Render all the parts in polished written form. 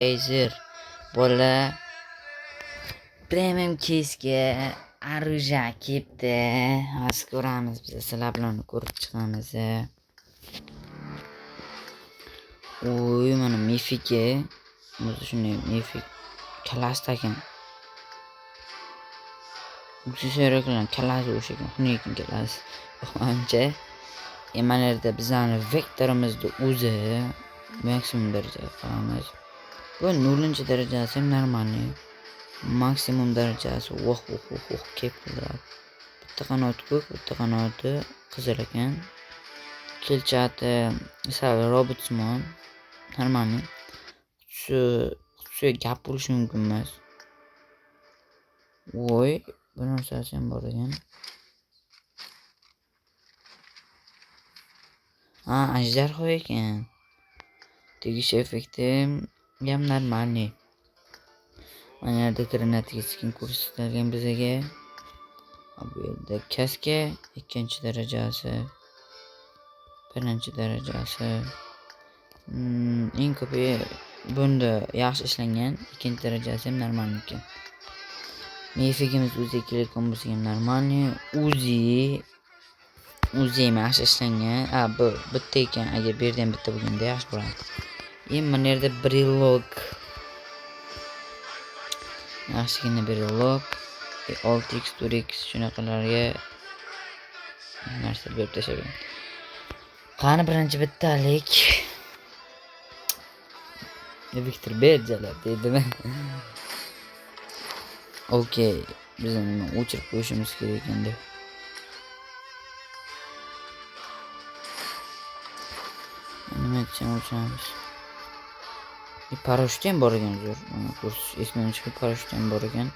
Razer bola premium case'ga оружие kelibdi. Hozir ko'ramiz, biz sizlar bilan ko'rib chiqamiz. Oy, mana mifiki. O'zi shunday mifik kallasi ekan. Uksusayraklar kallasi o'sha ekan, xunuk ekan kallasi. Manimcha. Mana yerda bizani vektorimizni o'zi maksimum darajaga qilamiz. Bu 0-darajasi ham normalniy. Maksimum darajasi voh voh voh voh kelib qoladi. Bitta qanoti ko'k, bitta qanoti qizil ekan. Kelchati sal robotsimon normalniy. Qutisi gap bo'lishi mumkin emas. Voy, bu narsasi ham bor ekan. Ha, ajdarho ekan. Tegish effekti ham normalniy. Mana yerda granataga skin ko'rsatilgan bizaga. Bu yerda kaska 2-darajasi, 1-darajasi. Eng ko'pi bunda yaxshi ishlangan, 2-darajasi ham normal ekan. Mifigimiz o'zi kelayotgan bo'lsa ham normalniy. Uzi ham yaxshi ishlangan. Ha, bu bitta ekan. Agar bu yerda ham bitta bo'lganda yaxshi bo'lardi. Endi mana yerda brilok. Yaxshigina brilok. 6x 4x shunaqalarga narsa berib tashlagan. Qani birinchi bittalik. Viktor Berjalar deydimi? Okey, biz nima o'chirib qo'yishimiz kerak endi. Nima desam o'chiramiz. Parashyut ham bor ekan zo'r. Mana kurs esimdan chiqib parashyut ham bor ekan.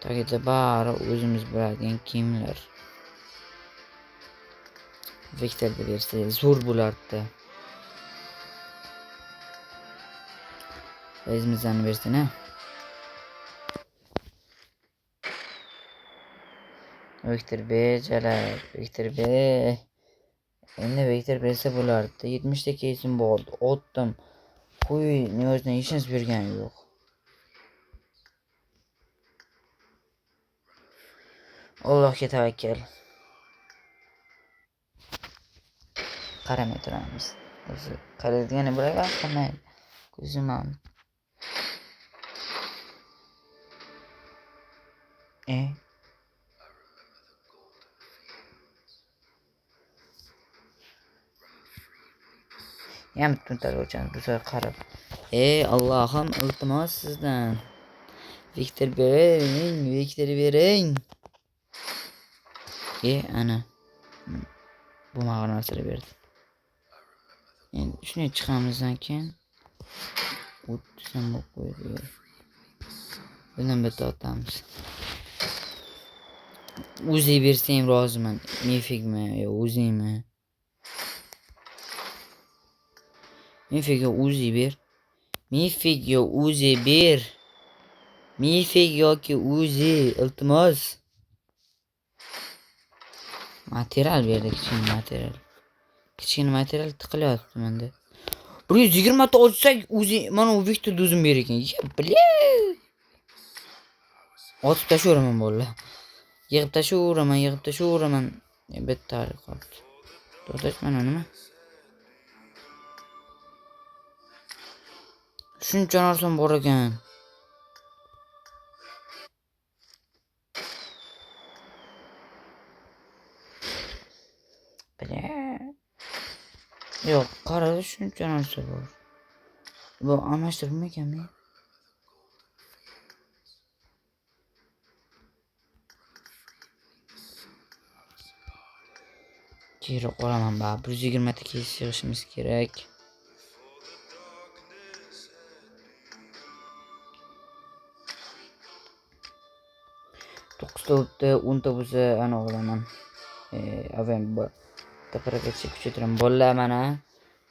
Tagida bari o'zimiz biladigan kiyimlar. Viktorda bersa zo'r bo'lardi. O'zimizdan bersin ha. Viktor B jalab, Viktor B. Endi Viktor bersa bo'lardi. 70 ta keysim bor. Otdim. Qo'y, o'zidan hech narsa bergani yo'q. Allohga tavakkal. Qaramay turamiz. O'zi qaraydigani bo'ladi, qamaydi. Ko'zim ham. Yana bitta o'chamiz. Bu safar qarab. Ey Allohim, iltimos sizdan. Viktor bering, Viktor bering. Ana. Bu mag'ir narsalar berdi. Endi shunday chiqamizdan keyin 30 ham bo'lib qo'ydi. Bundan bitta otamiz. Uzi bersa ham roziman. Mifikmi yo o'zingmi? Mifik yo Uzi ber. Mifik yo Uzi ber. Mifik yoki Uzi, iltimos. Material berdi, kichkina material. Kichkina material tiqilyapti menda. 120 ta otsak, Uzi, mana u Viktor o'zim ber ekan. Ya, bля. Otib tashlayveraman bolalar. Yig'ib tashlayveraman, yig'ib tashlayveraman. Bitta qoldi. To'xtash mana nima? Shuncha narsam bor ekan. Bля. Yo'q, qara, shuncha narsa bor. Bu almashtirilmaganmi? Keyinroq olaman baribir 120 ta kes yig'ishimiz kerak. To'qqizta o'tdi, 10 ta bo'lsa ana olaman. AVM bor. Teparagacha kuchaytiraman. Bolalar mana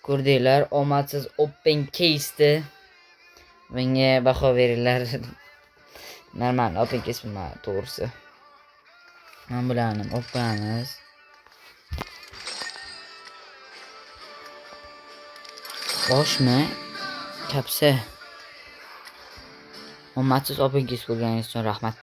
ko'rdinglar, omadsiz open case'di. Bunga baho beringlar. Normal open case bo'lmadi, to'g'risi. Mana bularni olib qo'yamiz. Oshmi? Kapsa. Omadsiz opingiz ko'rganingiz uchun rahmat.